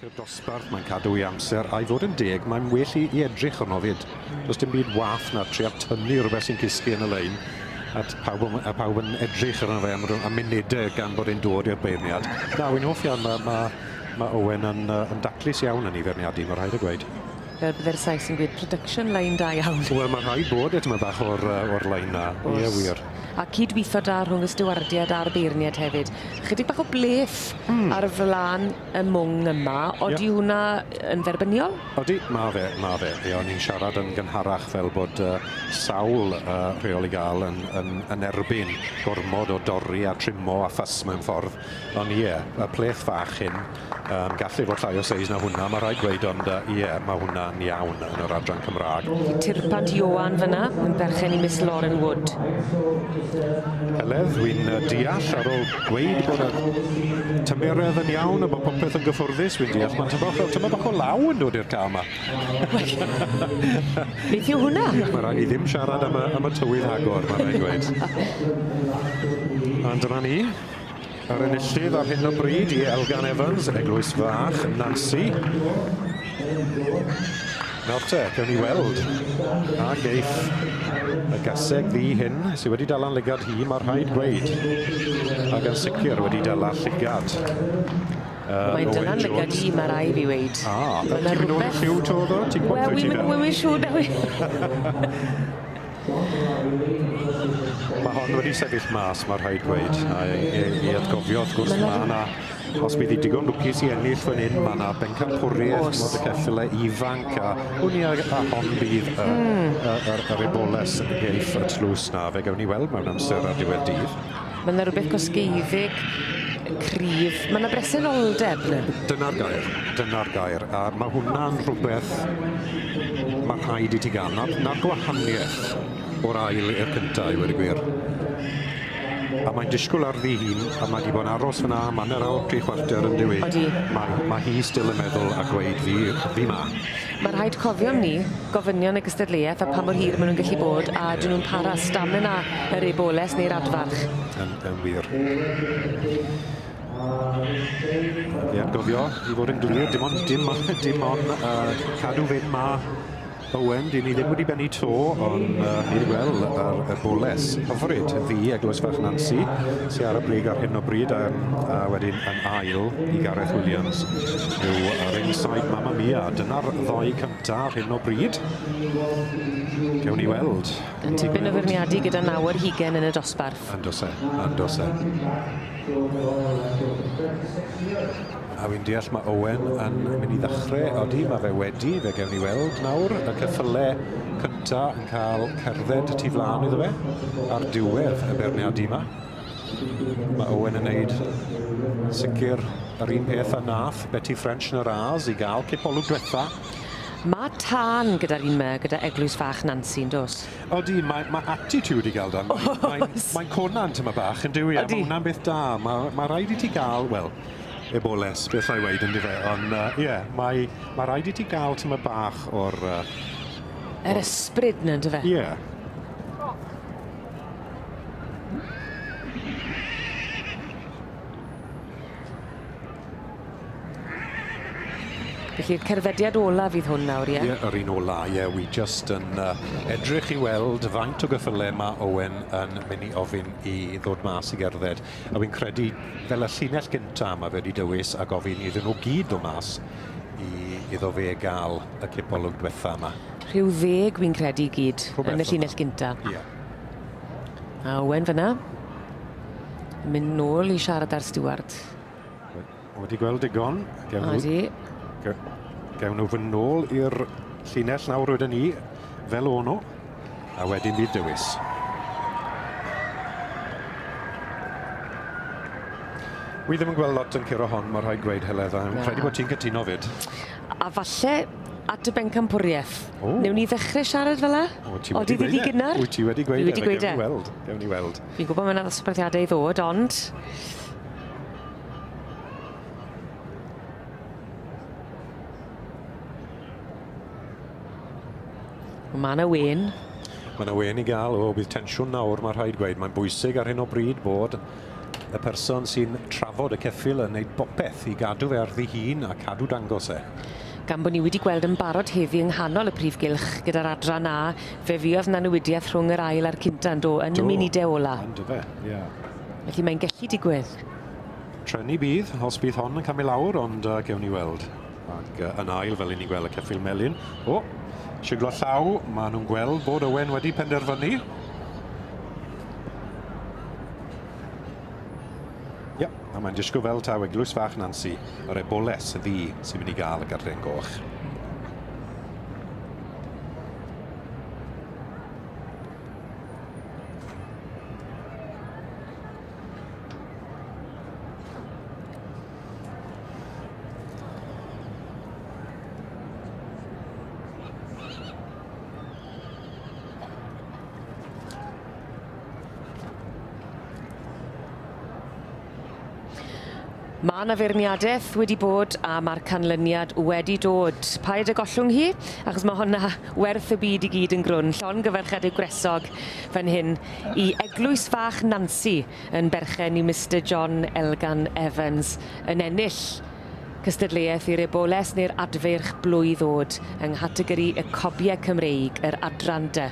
I'r dosbarth, mae'n cadw ei amser, a'i fod yn deg, mae'n well i edrych arno fyd. Does dim byd wath na trio tynnu rhywbeth sy'n cysgu yn y lein, a pawb yn edrych arno fe am munudau gan bod e'n dod i'r beirniad. Na, wy'n hoff iawn, mae Owen yn daclus iawn yn ei feirniadu, mae rhaid y gweud. Fel bydde'r Sais yn gweud, production line da iawn. Wel, mae rhaid bod e, tyma bach o'r line na. Ie, wir. A cydweithio da rhwng y stiwardiad a'r beirniad hefyd. Chydig bach o bleth ar flaen y mwng yma. Odi hwnna yn dderbyniol? Odi, ma fe, ma fe. Ie, o'n i'n siarad yn gynharach fel bod sawl rheol i gael yn erbyn gormod o dorri a trimo a ffys mewn ffordd. Ond ie, y pleth fach hyn, gallu fod llai o seis na hwnna, mae rhaid gweud, ond ie, mae hwnna'n iawn yn yr adran Cymraeg. Tirpant Ioan fyna, yn berchen i Miss Lauren Wood. Heledd, wy'n deall ar ôl gweud bod y tymeredd yn iawn a bod popeth yn gyffwrddus, wy'n deall, mae'n tyma bach o law yn dod i'r cae yma. Beth yw hwnna? Mae rhaid i ddim siarad am y tywydd agor, mae rhaid gweud. Ond dyma ni. Yr enillydd ar hyn o bryd i Elgan Evans, Eglwys Fach, Nancy. Nawr te, gewn ni weld a geiff y gaseg ddu hyn sydd wedi dala'n lygad hi, mae rhaid gweud. Ac yn sicr wedi dala llygad. Mae'n dala'n lygad hi, mae rhaid fi weud. Ti'n mynd nôl i'r lliw to, ddo? Ti'n gwybod pwy ti fel? Wel, wi'n siŵr na. Mae hon wedi sefyll mas, mae rhaid gweud, a i atgofio, wrth gwrs, mae yna, os bydd hi digon lwcus i ennill fan hyn, mae yna bencampwriaeth, mod y ceffylau ifanc, a hwn i a hon bydd yr eboles geiff y tlws na, fe gawn ni weld mewn amser ar diwedd dydd. Mae yna rhywbeth gosgeiddig, cryf, mae yna bresenoldeb yna. Dyna'r gair, dyna'r gair, a mae hwnna'n rhywbeth mae rhaid i ti gael, na'r gwahaniaeth o'r ail i'r cyntaf, i wedi gwir. A mae'n disgwyl ar ddi hun, a mae wedi bod yn aros fyna am hanner awr, 3/4 yn diwy. Odi. Mae hi still yn meddwl a gweud fi ma. Mae rhaid cofio am ni, gofynion y gystadleuaeth a pa mor hir maen nhw'n gallu bod, a dyn nhw'n para stamina yr eboles neu'r adfarch. Yn wir. Ie, gofio, i fod yn glir, dim ond cadw fynd ma Owen, dyn ni ddim wedi bennu to, ond ni wedi gweld yr eboles hyfryd ddu Eglwys Fach Nancy, sy'n ar y brig ar hyn o bryd, a wedyn yn ail i Gareth Williams yw Ringside Mamma Mia. Dyna'r ddoi cyntaf ar hyn o bryd. Gewn ni weld. Yn tipyn o feirniadu gyda 29 yn y dosbarth. Yn does e, yn does e. A wy'n deall mae Owen yn mynd i ddechrau, odi, mae fe wedi, fe gewn ni weld nawr, y ceffylau cynta yn cael cerdded tu flaen iddo fe, ar diwedd y beirniadu yma. Mae Owen yn neud sicr yr un peth â nath Betty French yn y ras i gael cipolwg diwetha. Mae tân gyda'r un yma, gyda Eglwys Fach Nancy, yn does? Odi, mae attitude i gael dan. Mae'n conan tyma bach yn dyw i, a mae hwnna'n beth da. Mae rhaid i ti gael, wel, eboles, beth allai weud yn dyfe, ond ie, mae rhaid i ti gael tyma bach o'r... Yr ysbryd na, yndyfe? Ie. Felly'r cerddediad ola fydd hwn nawr, ie? Ie, yr un ola, ie. Wi just yn edrych i weld faint o gyffylau mae Owen yn mynd i ofyn i ddod mas i gerdded. A wy'n credu, fel y llinell gynta mae fe wedi dewis a gofyn iddyn nhw gyd ddod mas iddo fe gael y cipolwg diwetha yma. Rhyw 10 wy'n credu i gyd yn y llinell gynta. Ie. A Owen fyna, yn mynd nôl i siarad â'r stiward. Wedi gweld digon. Odi. Gewn nhw fynd nôl i'r llinell nawr wedyn ni, fel o'n nhw, a wedyn bydd dewis. Wi ddim yn gweld lot yn curo hon, mae rhaid gweud, Heledd, a credu bod ti'n cytuno fyd. A falle at y bencampwriaeth. Newn ni ddechrau siarad fel 'na? Odi di gynnar? Wyt ti wedi gweud e, gewn ni weld. Gewn ni weld. Fi'n gwybod mae yna ddosbarthiadau i ddod, ond... Mae yna wen. Mae yna wen i gael, o, bydd tensiwn nawr, mae rhaid gweud. Mae'n bwysig ar hyn o bryd bod y person sy'n trafod y ceffyl yn neud bopeth i gadw fe ar ddihun a cadw dangos e. Gan bod ni wedi gweld yn barod heddi yng nghanol y prif gylch gyda'r adran A, fe fuodd 'na newidieth rhwng yr ail a'r cynta yn do, yn y munudau ola. Ynddo fe, ie. Felly mae'n gellu digwydd. Treni bydd, os bydd hon yn camu lawr, ond gewn ni weld. Ac yn ail, fel i ni gweld y ceffyl melyn. O, siglo llaw, maen nhw'n gweld bod Owen wedi penderfynu. Ie, a mae'n disgwyl fel taw Eglwys Fach Nansi, yr eboles ddu sy'n mynd i gael y garden goch. Mae yna feirniadaeth wedi bod a mae'r canlyniad wedi dod. Paid â gollwng hi, achos mae honna werth y byd i gyd yn grwn. Llongyfarchiadau gwresog fan hyn i Eglwys Fach Nansi yn berchen i Mr John Elgan Evans yn ennill cystadleuaeth i'r eboles neu'r adfeirch blwydd oed yng nghategori y Cobiau Cymreig, yr adran D.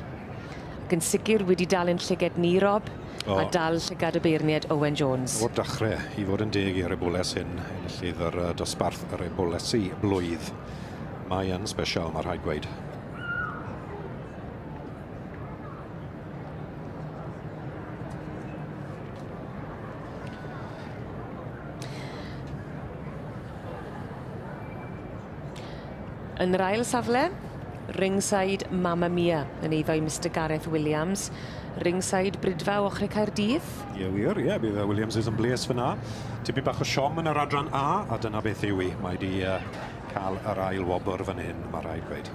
Ac yn sicr wedi dal ein llyged ni, Rob, a dal llygad y beirniad Owen Jones. O'r dechrau, i fod yn deg i'r eboles hyn, enillydd yr dosbarth yr ebolesi blwydd. Mae yn special, mae rhaid gweud. Yn yr ail safle, Ringside Mamma Mia yn eiddo i Mr Gareth Williams. Ringside Brydfa o Ochrau Caerdydd. Ie wir, ie, bydd y Williams yn bles fyna. Tipyn bach o siom yn yr adran A, a dyna beth yw i. Mae wedi cael yr ail wobr fan hyn, mae rhaid gweud.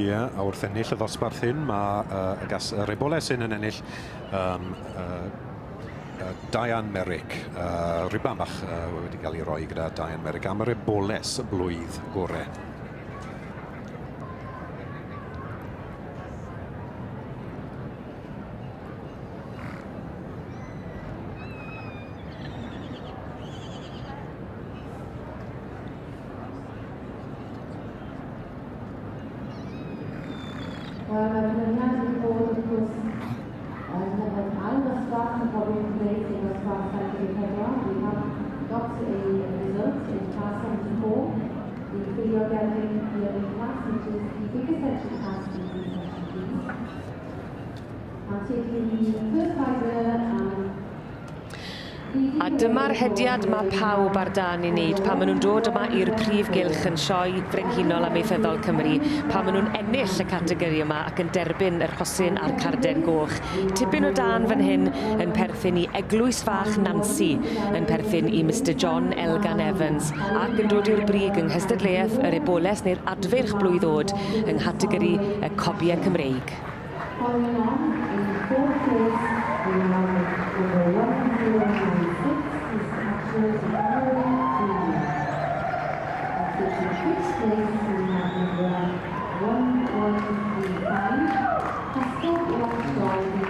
Ie, a wrth ennill y ddosbarth hyn, mae yr eboles hyn yn ennill Diane Merrick, riban bach wedi cael ei roi gyda Diane Merrick am yr eboles blwydd gorau. Wel, mae'r canlyniad wedi bod wrth gwrs yn yr ail ddosbarth y Cobiau Cymreig, sef dosbarth 74. We have got a result in class 74. The Filio Gelding Yearling class, which is the biggest section class in the section B. And taking the first prize winner and A dyma'r hediad mae pawb ar dan i wneud pan maen nhw'n dod yma i'r prif gylch yn Sioe Frenhinol Amaethyddol Cymru, pan maen nhw'n ennill y categori yma ac yn derbyn yr rhosyn a'r carden goch. Tipyn o dan fan hyn yn perthyn i Eglwys Fach Nansi, yn perthyn i Mr John Elgan Evans, ac yn dod i'r brig yng nghystadleuaeth yr eboles neu'r adfeirch blwydd oed yng nghategori y Cobiau Cymreig. Following on in fourth place, we have number 1096, Mr. Ashworth Murray Jr. And taking fifth place, we have number 1135, Pascal Watchdog.